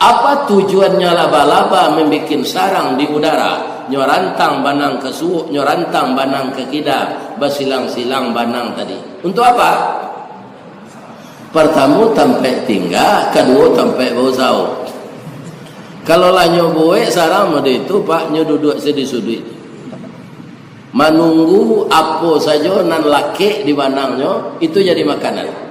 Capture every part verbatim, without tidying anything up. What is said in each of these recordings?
Apa tujuannyo laba-laba mambikin sarang di udara? Nyo rantang banang ka suok, nyo rantang banang ka kida, basilang-silang banang tadi. Untuk apa? Partamo, tampek tingga, kaduo, tampek bausaho. Kalau lah nyo buek sarang model itu, Pak, nyo duduak se di suduik. Manunggu apo sajo nan lakek di banangnyo, itu jadi makanan.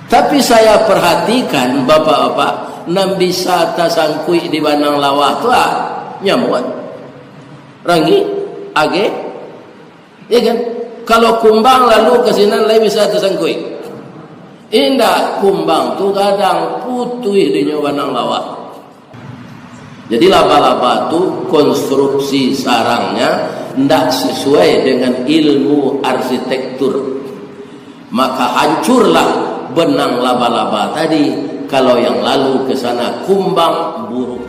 Tapi saya perhatikan, bapak-bapak, nan bisa tasangkuik di banang lawah tu, ah, nyamuak, rangik, ageh, ya kan? Kalau kumbang lalu ka sinan, lai bisa tasangkuik? Indak, kumbang tu gadang, putuih dinyo banang lawah. Jadi, laba-laba tu konstruksi sarangnya ndak sesuai dengan ilmu arsitektur. Maka hancurlah benang laba-laba tadi, kalau yang lalu ke sana kumbang buruk.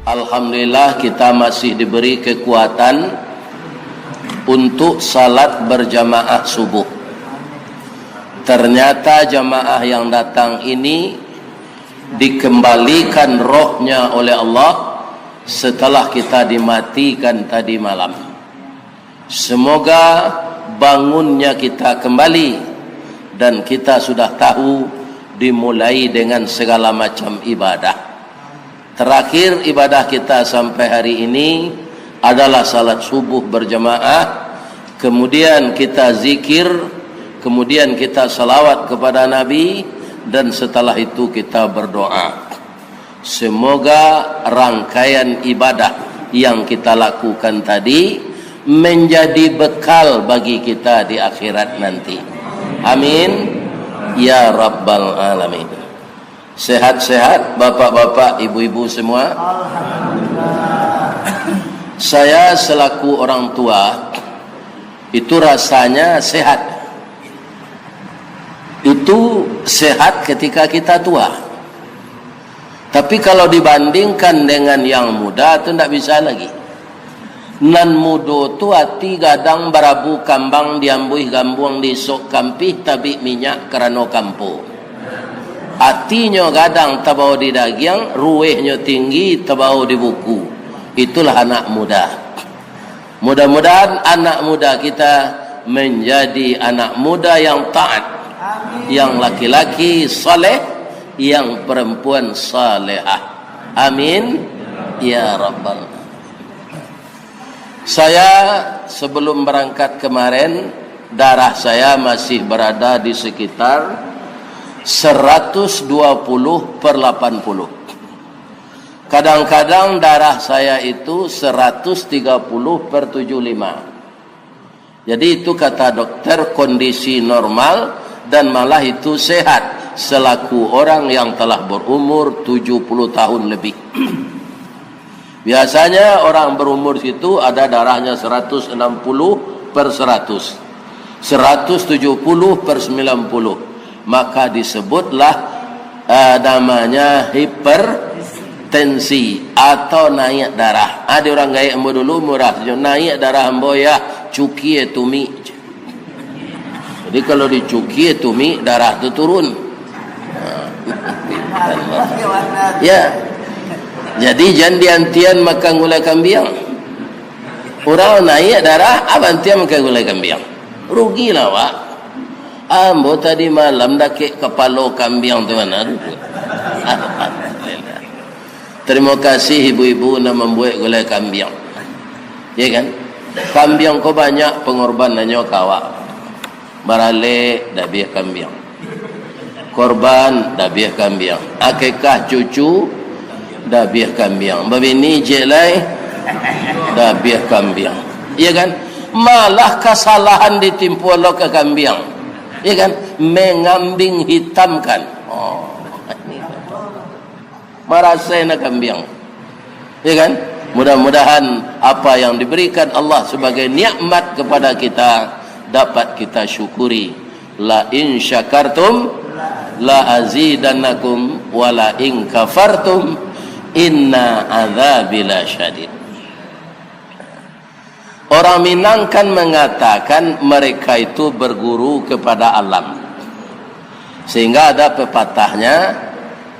Alhamdulillah, kita masih diberi kekuatan untuk salat berjamaah subuh. Ternyata jamaah yang datang ini dikembalikan rohnya oleh Allah setelah kita dimatikan tadi malam. Semoga bangunnya kita kembali dan kita sudah tahu dimulai dengan segala macam ibadah. Terakhir ibadah kita sampai hari ini adalah salat subuh berjamaah, kemudian kita zikir, kemudian kita salawat kepada Nabi, dan setelah itu kita berdoa. Semoga rangkaian ibadah yang kita lakukan tadi menjadi bekal bagi kita di akhirat nanti. Amin, ya rabbal alamin. Sehat-sehat, bapak-bapak, ibu-ibu semua? Alhamdulillah. Saya selaku orang tua, itu rasanya sehat. Itu sehat ketika kita tua. Tapi kalau dibandingkan dengan yang muda, tu ndak bisa lagi. Nan mudo tu ati gadang barabu kambang, diambuih gambuang, diisok kampih, tabik minyak karano kampo. Atinyo gadang tabao di dagiang, ruehnyo tinggi tabao di buku. Itulah anak muda. Mudah-mudahan anak muda kita menjadi anak muda yang taat, amin, yang laki-laki saleh, yang perempuan salehah. Amin, ya rabbal. Saya sebelum berangkat kemarin, darah saya masih berada di sekitar seratus dua puluh per lapan puluh. Kadang-kadang darah saya itu seratus tiga puluh per tujuh lima. Jadi, itu kata dokter kondisi normal dan malah itu sehat selaku orang yang telah berumur tujuh puluh tahun lebih. Biasanya orang berumur situ ada darahnya seratus enam puluh per seratus, seratus tujuh puluh per sembilan puluh. Maka disebutlah, eh, namanya hipertensi atau naik darah. Ada orang gaek ambo dulu murah sajo, "Naik darah ambo, yah, cukie tumik." Jadi, kalau dicukie tumik, darah tu turun. Ya. Jadi, jan diantian makan gulai kambiang. Urang naik darah, abang antian makan gulai kambiang. Rugilah awak. Ambo tadi malam dakek kapalo kambiang tu bana. Terima kasih ibu-ibu nan mambuek gulai kambiang. Ya kan? Kambiang ko banyak pangorbannyo ka awak. Baralek, dabiah kambiang. Korban, dabiah kambiang. Akikah cucu, dabiah kambiang. Babini ciek lai, dabiah kambiang. Iya kan? Malah kasalahan ditimpuan lo ka kambiang. Iya kan? Mengambing hitamkan. Oh. Marasai nak kambiang. Ya kan? Mudah-mudahan apa yang diberikan Allah sebagai nikmat kepada kita dapat kita syukuri. "La in syakartum la azidannakum wa la in kafartum inna adzabi lasyadid." Orang Minang kan mengatakan mereka itu berguru kepada alam. Sehingga ada pepatahnya,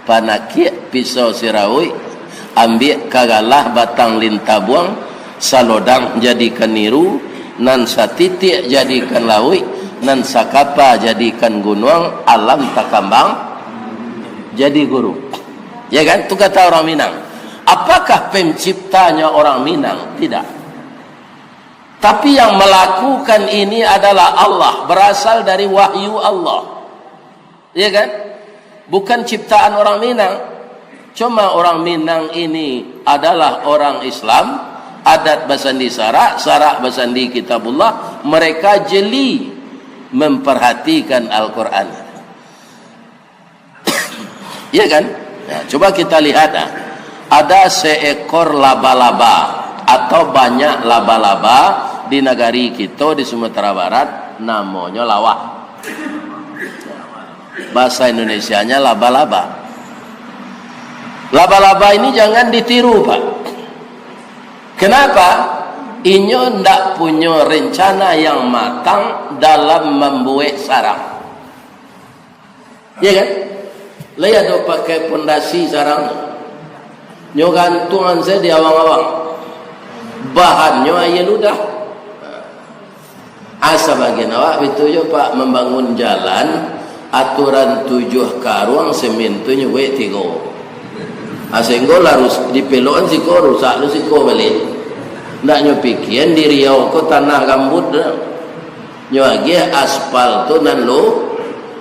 "Panakiak pisau sirauik, ambiak ka galah batang lintabuang, salodang jadikan niru, nan satitiak jadikan lauik, nan sakapa jadikan gunuang, alam takambang jadi guru." Ya kan? Itu kata orang Minang. Apakah penciptanya orang Minang? Tidak. Tapi yang melakukan ini adalah Allah, berasal dari wahyu Allah. Ya kan? Bukan ciptaan orang Minang. Cuma orang Minang ini adalah orang Islam, adat basandi syarak, syarak basandi kitabullah, mereka jeli memperhatikan Al-Quran. Ya kan? Nah, coba kita lihat, ah. Ada seekor laba-laba atau banyak laba-laba di nagari kito di Sumatera Barat, namonyo lawah. Bahasa Indonesianya laba-laba. Laba-laba ini jangan ditiru, Pak. Kenapa? Inyo ndak punyo rencana yang matang dalam mambuek sarang. Ya kan? Lai ado pakai pondasi sarang. Nyo gantuang sajo di awang-awang. Bahannyo aia ludah. Ah, sabagian awak bitu jo, Pak, mambangun jalan, aturan tujuah karuang, semen tu nyo buek tigo. Ah, sehinggo lah rus-, dipelokan siko, rusak lu siko baliak. Ndak nyo pikian di Riau ko tanah gambut dah. Nyo agiah aspal tu nan lu-,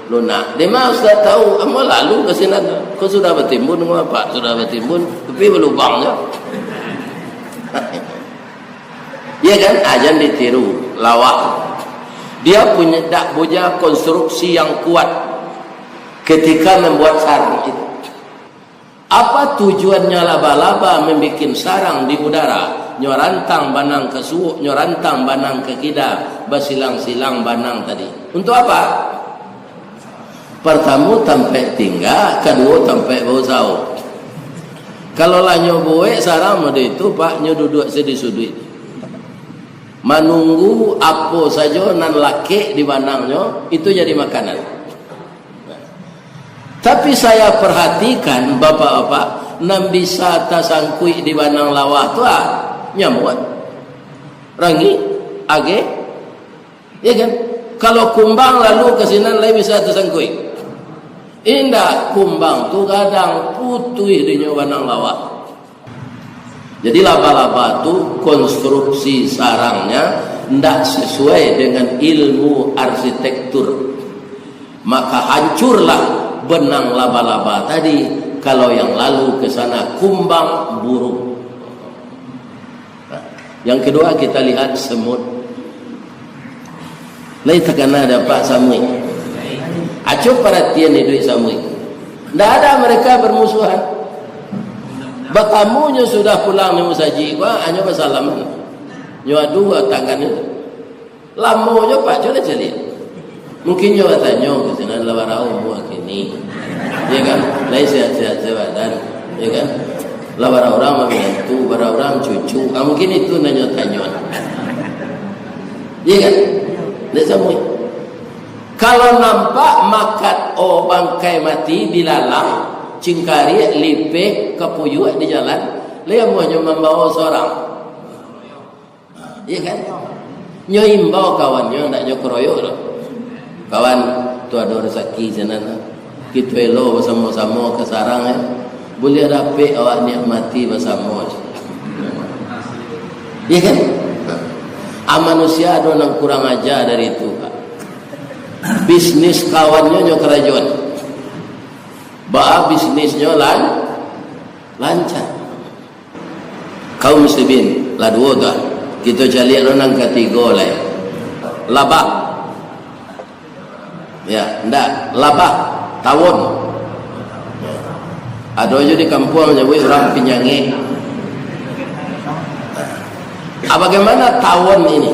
lunak. Dima Ustaz tahu, ambo lalu ka sinan. Ko sudah batimbun, ko apak sudah batimbun, tapi balubang jo. Ya kan? Ah, jan ditiru, lawah. Dia punya, dak punya konstruksi yang kuat ketika membuat sarang itu. Apa tujuannyo laba-laba mambikin sarang di udara? Nyo rantang banang ka suok, nyo rantang banang ka kida, basilang-silang banang tadi. Untuk apa? Partamo, tampek tingga, kaduo, tampek bausaho. Kalau lah nyo buek sarang model itu, Pak, nyo duduak sajo di suduik. Manunggu apo sajo nan lakek di banangnyo, itu jadi makanan. Tapi saya perhatikan, bapak-bapak, nan bisa tasangkuik di banang lawah tu, ah, nyamuak, rangik, ageh, ya kan? Kalau kumbang lalu ka sinan, lai bisa tasangkuik? Indak, kumbang tu gadang, putuih dinyo banang lawah. Jadi, laba-laba tu konstruksi sarangnya ndak sesuai dengan ilmu arsitektur. Maka hancurlah benang laba-laba tadi, kalau yang lalu ke sana kumbang buruk. Nah, yang kedua kita lihat semut. Lai takana dek Apak samuik? Aco paratian iduik samuik. Ndak ada mereka bermusuhan. Batamunyo sudah pulang di musajik, wah, hanyo basalaman. Nyo adu tangannyo. Lamonyo, Pak, cubo caliak. Mungkin nyo batanyo ka sinan, lah bara umua kini. Ya kan? Lai sehat-sehat sajo badan. Ya kan? Lah bara urang manantu, bara urang cucu. Ah, mungkin itu nan nyo tanyo. Ya kan? Ndak samuik. Kalau nampak makat, oh, bangkai mati, bilalang, cingkariak, lipeh, kapuyuak di jalan, lai amuahnyo mambawo sorang. Iya kan? Nyo imbau kawannyo, ndak nyo keroyok doh. Kawan, tu ado rasaki sinan, ah. Kito elo basamo-samo ka sarang, eh. Buliah dapek awak nikmati basamo. Iya kan? Ah, manusia ado nan kurang aja dari itu, Pak. Bisnis kawannyo nyo karajoan. Baa bisnisnyo lan-, lancar. Kaum muslimin, lah duo tu, ah. Kito caliak lo nan katigo lai. Labah. Ya, ndak. Labah. Tawon. Ado juo di kampuang nyabuik urang pinyangek. Ah, bagaimana tawon ini?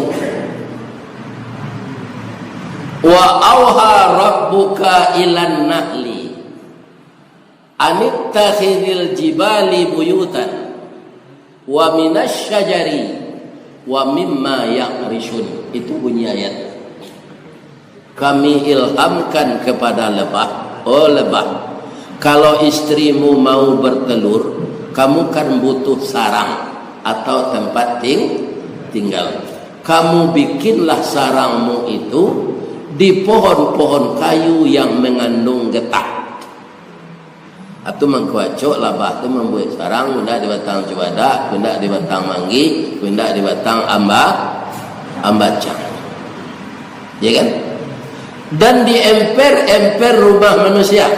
Wa auha rabbuka ilan nahli. Anittakhidhil jibali buyutan, wa minasy syajari, Wa mimma ya'rishun, itu bunyi ayat. Kami ilhamkan kepada lebah, oh lebah, kalau istrimu mau bertelur, kamu kan butuh sarang atau tempat ting-, tinggal. Kamu bikinlah sarangmu itu di pohon-pohon kayu yang mengandung getah. Atu mangko acok labah tu mambuek sarang, indak di batang cubadak, indak di batang manggih, indak di batang amba-, ambacang. Ya kan? Dan di emper-emper rumah manusia.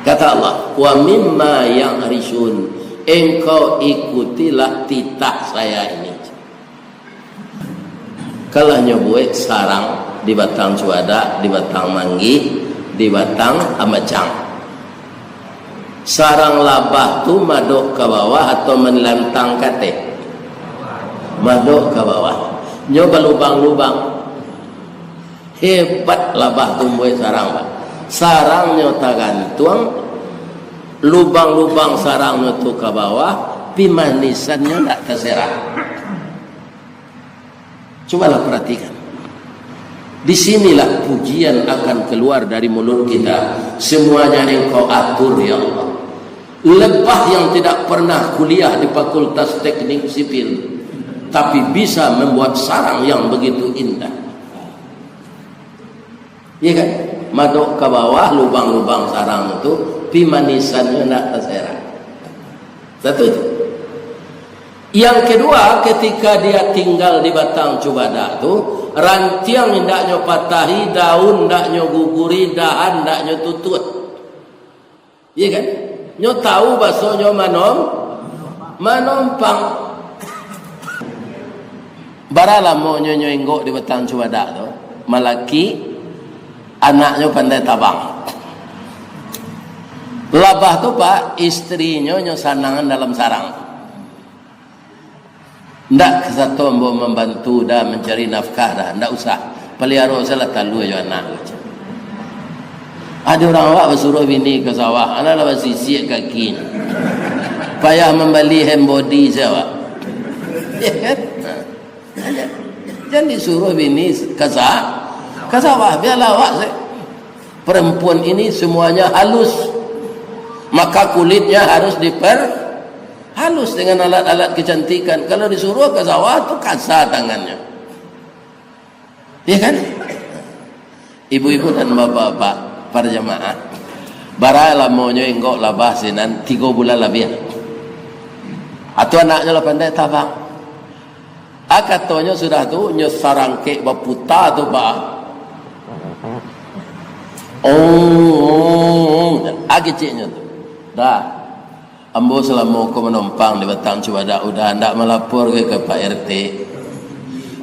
Kata Allah, "Wa mimma ya'rishun." Engkau ikutilah titah saya ini. Kalau nyo buek sarang di batang cubadak, di batang manggih, di batang ambacang. Sarang labah tu madok ka bawah atau manlantang ka ateh? Madok ka bawah. Nyo balubang-lubang. Hebat labah tu buek sarang, Pak. Sarangnyo tagantuang, lubang-lubang sarangnyo tu ka bawah, pi manisannyo ndak tasarah. Cubalah perhatikan. Di sinilah pujian akan keluar dari mulut kita. Semuanya Engkau atur, ya Allah. Lebah yang tidak pernah kuliah di Fakultas Teknik Sipil, tapi bisa membuat sarang yang begitu indah. Iya kan? Madok ka bawah lubang-lubang sarang tu, pi manisannyo ndak tasarah. Satu itu. Yang kedua, ketika dia tinggal di batang cubadak tu, rantiang indaknyo patahi, daun indaknyo guguri, dahan indaknyo tutuih. Iya kan? Nyo tahu basonyo manom-, manompang. Bara lamonyo nyo inggok di batang cubadak tu, malaki anaknyo pandai tabang. Labah tu, Pak, istrinyo nyo sanangan dalam sarang. Ndak sato ambo mambantu dah mancari nafkah dah, ndak usah. Paliaro salah talua jo anak. Ado urang awak basuruah bini ka sawah, anak lah basisiak kaki. Payah mambali hand body se awak. Ya kan? Jan disuruah bini ka sa-, ka sawah, biarlah awak se. Perempuan ini semuanya halus. Maka kulitnya harus diper-, halus dengan alat-alat kecantikan. Kalau disuruh ka sawah tu kasa tangannya. Ya kan? Ibu-ibu dan bapak-bapak, para jamaah. Bara lamonyo inggok labah sinan, tigo bulan labiah. Atau anaknyo lah pandai tabang. Ah, katonyo sudah tu, nyo sarangkek baputa tu, Pak. Oh, ah, keciknyo tu. Dah. Ambo salamo ko manompang di batang cubadak, udah ndak malapor ka Pak R T.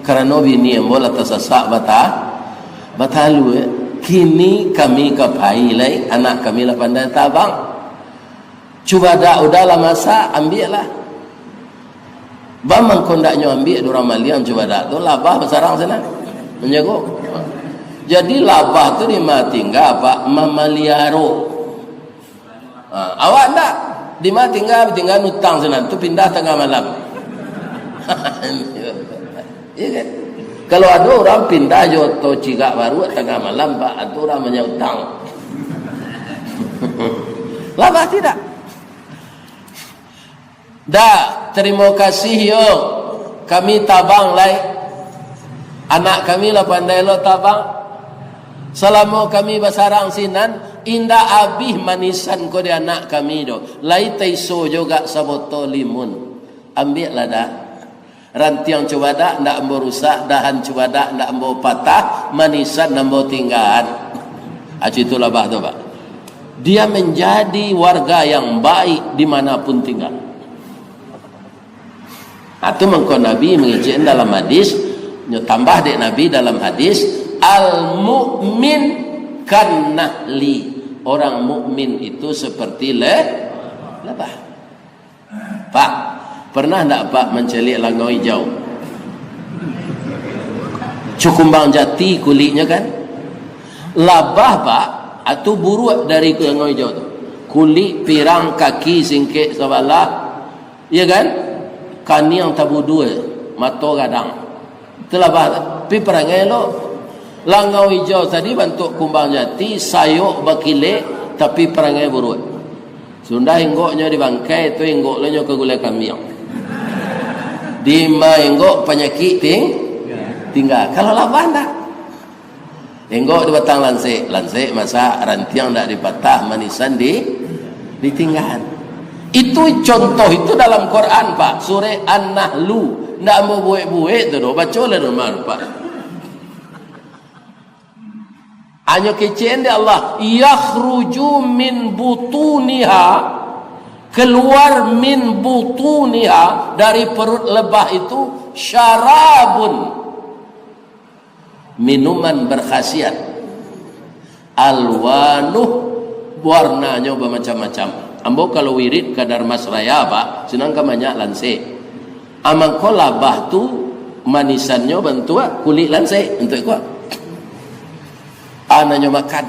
Karano bini ambo lah tasasak bata-, batalua. Kini kami ka pai lai, anak kami lah pandai tabang. Cubadak udah lah masak, ambiaklah. Baa mangko ndaknyo ambiak dek urang maliang cubadak tu, labah basarang sinan. Manjago. Jadi labah tu di ma tingga, Pak, mamaliaro. Ha, awak ndak? Di ma tingga, tingga utang sinan tu pindah tangah malam. Iya kan? Kalau ado urang pindah jo oto cirak baru tangah malam, Pak, tu urang manyautang. Labah tidak? Dah, terima kasih yo. Kami tabang lai. Anak kami lah pandai lo tabang. Salamo kami basarang sinan, indak abih manisan ko di anak kami doh. Lai taiso jo gak sabotol limun. Ambiaklah dah. Rantiang cubadak ndak ambo rusak, dahan cubadak ndak ambo patah, manisan ambo tinggaan. Acu itu labah tu, Pak. Dia menjadi warga yang baik di mana pun tinggal. Nah, tu mangko Nabi mangecek dalam hadis, nyo tambah dek Nabi dalam hadis, "Al mukmin kan nahli." Orang mukmin itu seperti le-, lebah. Pak, pernah ndak Pak mancaliak langau ijau? Cukumbang jati kuliknyo kan? Labah, Pak, atu buruak dari langau ijau tu. Kulik pirang, kaki singkek sabalah, ya kan? Kaniang tabudua, mato gadang. Itulah bah, tapi parangai elok. Langau ijau tadi bantuak kumbang jati, sayok bakilek, tapi parangai buruak. Sudah inggoknyo di bangkai, tu inggok lo nyo ka gulai kambiang. Dima inggok panyakik ting-, tingga. Kalau labah ndak? Inggok di batang lansek, lansek masak, rantiang ndak dipatah, manisan di, ditinggaan. Itu contoh itu dalam Quran, Pak. Surah An-Nahlu. Ndak ambo buek-buek tu doh, baco lah dulu, Pak. Hanyo kecek dek Allah, "Yakhruju min butuniha," keluar min butuniha, dari perut lebah itu, syarabun, minuman berkhasiat, alwanuh, warnanyo bamacam-macam. Ambo kalau wirid ka Darmasraya, Pak, sinan kan banyak lansek. Amangko labah tu manisannyo bantuak kulik lansek, bantuak iko. Anaknyo makan.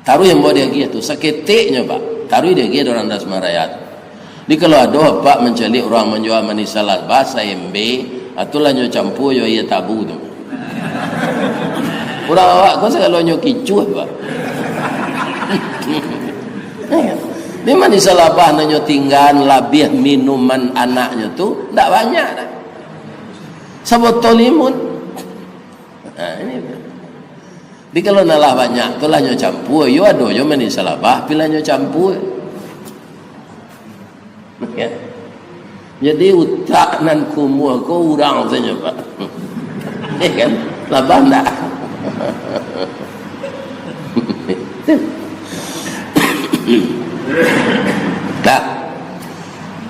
Taruih ambo diagiah tu, saketeknyo, Pak. Taruih diagiah dek urang Darmasraya tu. Jadi, kalau ado Apak mancaliak urang manjua manisan labah, saembe, atulah nyo campua jo aia tabu tu. Urang awak ko sagalonyo kicuah, Pak. Di manisan labah nan nyo tinggaan labiah minuman anaknyo tu, ndak banyak dah. Sabotol limun. Nah, ini. Jadi, kalau nan lah banyak tu lah nyo campua, yo ado jo manisan labah, tapi lah nyo campua. Ya. Jadi, utak nan kumuah ko urang sajo, Pak. Ya kan? Labah ndak? Tak.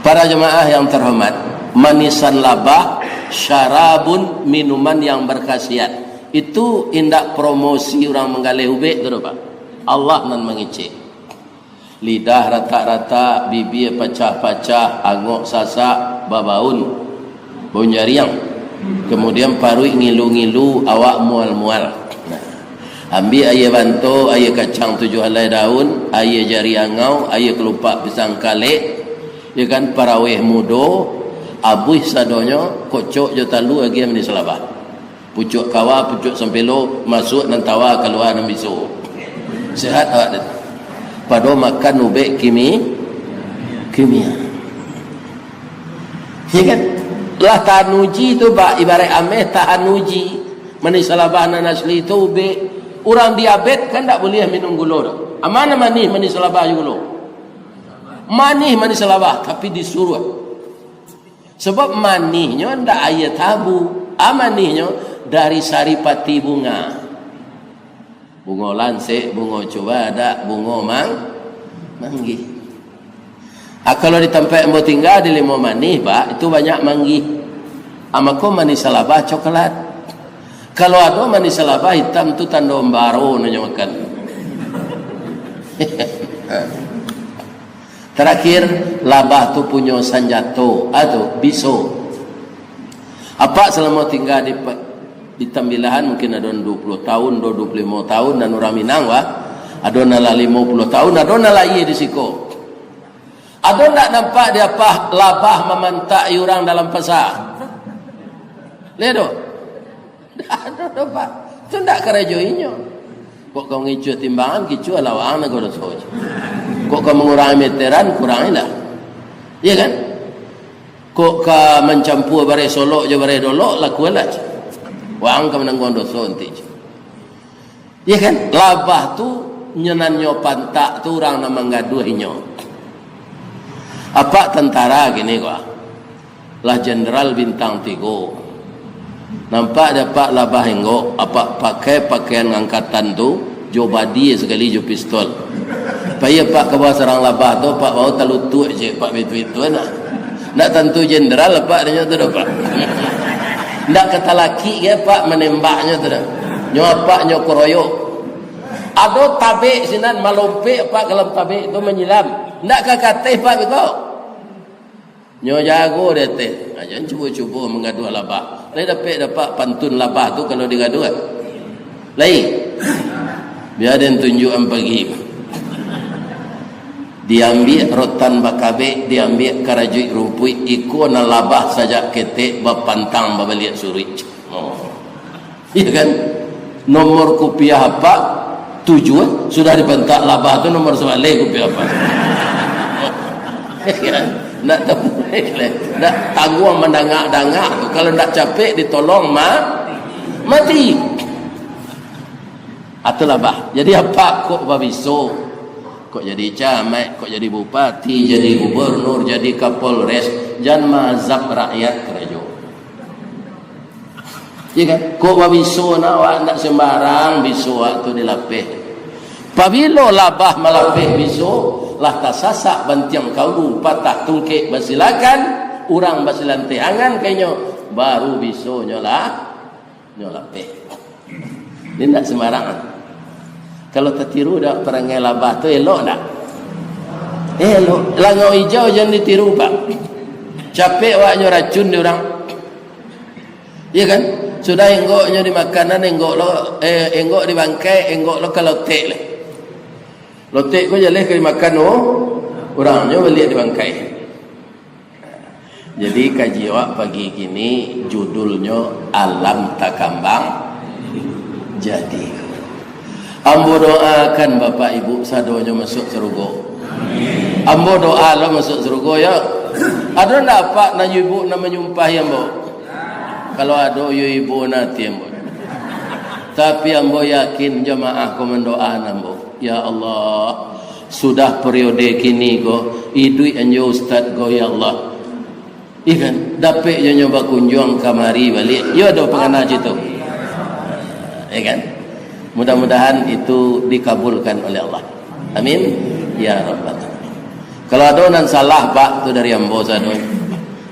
Para jemaah yang terhormat, manisan labah, syarabun, minuman yang berkhasiat. Itu indak promosi urang manggaleh ubek tu doh, Pak. Allah nan mangecek. Lidah ratak-ratak, bibia pacah-pacah, angok sasak, babaun, baun jariang. Kemudian paruik ngilu-ngilu, awak mual-mual. Nah, ambiak aia banto, aia kacang tujuah alai daun, aia jari angau, aia kelupak pisang kalek, ya kan, paraweh mudo, abuih sadonyo, kocok jo talua, agiah manisan labah. Pucuak kawa, pucuak sampelo, masuak nan tawa, kalua nan biso. Sehat awak tu. Pado makan ubek kimi-, kimia. Ya kan? Lah tahan uji tu, Pak, ibarat ameh tahan uji. Manisan labah nan asli tu ubek. Urang diabet kan ndak buliah minum gulo tu. Aman manih manisan labah jo gulo. Manih manisan labah, tapi disuruah. Sabab manihnyo ndak aia tabu. A manihnyo dari saripati bunga. Bungo lansek, bungo cubadak, bungo mang-, manggih. A, kalau di tampek ambo tingga di Limau Manih, Pak, itu banyak manggih. A, mako manisan labah coklat. Kalau ado manisan labah itam tu tando baro nan nyo makan. Tarakhir, labah tu punyo sanjato, a tu, biso. Apak salamo tingga di pa-, di Tambilahan, mungkin ado nan duo puluah taun, ado duo puluah limo taun, nan urang Minang, wah. Ado nan lah limo puluah taun, ado nan lahia di siko. Ado ndak nampak di Apak labah mamantak-i urang dalam pasa? Lai ado? Ndak ado doh, Pak. Tu ndak karajo inyo. Kok ka mangicuah timbangan, kicuahlah waang nangko doso. Kok ka mangurangi meteran, kurangilah. Iya kan? Kok ka mancampua bareh solok jo bareh dolok, lakuanlah. Waang ka manangguang doso nanti. Iya kan? Labah tu nyo nan nyo pantak tu urang nan manggaduah inyo. Apak tantara kini ko. Lah jenderal bintang tigo. Nampak dek Apak labah inggok, Apak pakai pakaian angkatan tu, jo badia sakali jo pistol. Pai Apak ka bawah sarang labah tu, Apak bawa talutuak je, Apak bitu-bitu nah. Ndak tantu jenderal Apak dinyo tu doh, Pak. Ndak katalakik ge Apak manembaknyo tu doh. Nyo Apak nyo keroyok. Ado tabek sinan malompek Apak ka dalam tabek tu manyilam. Ndak ka kateh Apak beko. Nyo jago di ateh. Ha, jan cubo-cubo manggaduah labah. Lai dapek dek Apak pantun labah tu kalau digaduah? Lai. Bia den tunjuakan pagi. Diambiak rotan bakabek, diambiak karajuik rumpuik, iko nan labah sajak ketek bapantang babaliak suruik. Oh. Iya kan? Nomor kupiah apak, tujuh, eh? Sudah dipantak labah tu nomor sabaleh kupiah apak. Iya kan? Ndak tahu, ndak tangguang mandangak-dangak tu. Kalau ndak capek ditolong, ma-, mati. Itulah bah. Jadi apak kok babiso, kok jadi camat, kok jadi bupati, jadi gubernur, jadi kapolres, jan maazab rakyat karajo. Iya kan? Kok babiso nak awak ndak sembarang biso awak tu dilapeh. Pabilo labah malapeh biso, lah tasasak bantiang kaulu, patah tungkek basilakan, urang basilanteh angan ka inyo, baru bisonyo lah, nyo lapeh. Ini ndak sembarangan. Kalau tatiru dak parangai labah tu, elok ndak? Elok. Langau ijau jan ditiru, Pak. Capek awaknyo racun di urang. Iya kan? Sudah enggoknyo di makanan, enggok lo, eh, enggok di bangkai, enggok lo ka lotek leh. Lotek ko jaleh ka dimakan, oh, urangnyo baliak di bangkai. Jadi, kaji awak pagi kini judulnyo Alam Takambang Jadi. Ambo doakan Bapak Ibu sadonyo masuak sarugo. Ambo doa lo masuak sarugo, yo. Ado ndak apak nan ibu nan manyumpahi ambo? Kalau ado, yo ibu nan ati ambo. Tapi ambo yakin jamaah ko mandoaan ambo. Ya Allah, sudah periode kini ko, iduik anjo ustaz ko, ya Allah. Iya kan? Dapek jo nyo bakunjuang kamari baliak. Yo ado pangana cito. Iya kan? Mudah-mudahan itu dikabulkan oleh Allah. Amin. Ya Rabbal Alamin. Kalau ado nan salah, Pak, tu dari ambo sado.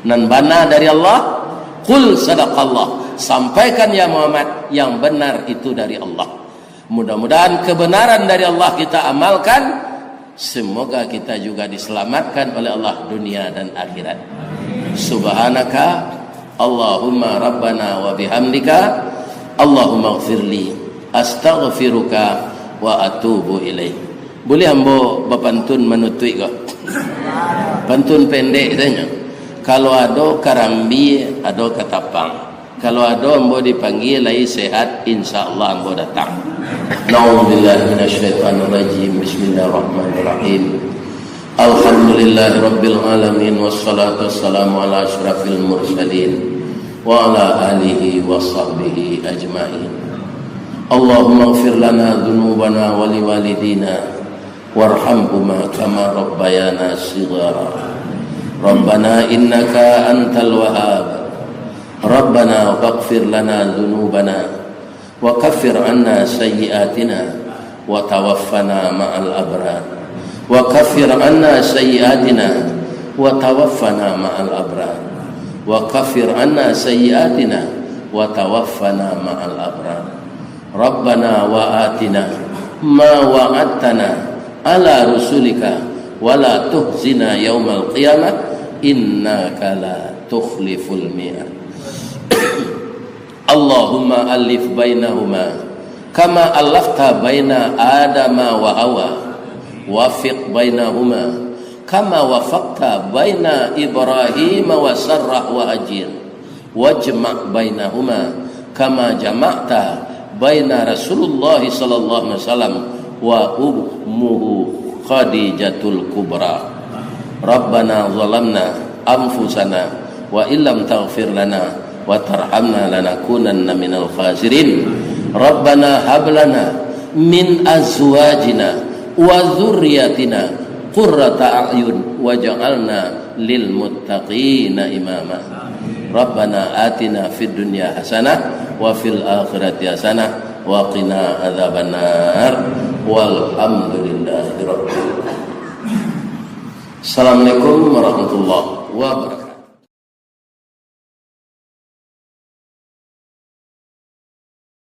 Nan bana dari Allah, qul sadaqallah. Sampaikan ya Muhammad, yang benar itu dari Allah. Mudah-mudahan kebenaran dari Allah kita amalkan. Semoga kita juga diselamatkan oleh Allah dunia dan akhirat. Subhanaka Allahumma Rabbana wa bihamdika, Allahumma gfirli, astaghfiruka wa atubu ilaik. Boleh ambo bapantun manutuik ko? Pantun pendek sajo. Kalau ado karambia, ado katapang. Kalau ado ambo dipanggia lai sehat, insya Allah ambo datang. Na'udzubillahi minasyaitonirrajim. Bismillahirrahmanirrahim. Alhamdulillahirabbil alamin, wassalatu wassalamu ala asyrafil mursalin, wa ala alihi wa sahbihi ajmain. Allahumma ighfir lana dzunubana wa liwalidina, warhamhuma kama rabbayana shighara. Rabbana innaka antal wahhab. Rabbana faghfir lana dzunubana, wa kaffir anna sayyi'atina, wa tawaffana ma'al abrar. Wa kaffir anna sayyi'atina, wa tawaffana ma'al abrar. Wa kaffir anna sayyi'atina, wa tawaffana ma'al abrar. Rabbana wa atina ma wa'adtana ala rusulika wa la tuhzina yaumal qiyamah, innaka la tukhliful mi'ad. Allahumma allif bainahuma kama allafta baina Adama wa Hawa, wafiq bainahuma kama wafaqta baina Ibrahim wa Sarah wa Hajir, wajma' bainahuma kama jama'ta baina Rasulullah sallallahu alaihi wasallam wa ummuhu Khadijatul Kubra. Rabbana zalamna anfusana wa illam taghfir lana wa tarhamna lanakunanna minal khasirin. Rabbana hab lana min azwajina wa dzurriyyatina qurrata a'yun waj'alna lil muttaqina imama. Rabbana atina fid dunya hasanah wa fil akhirati hasanah wa qina adzabannar. Walhamdulillahi rabbil alamin. Assalamualaikum warahmatullahi wabarakatuh.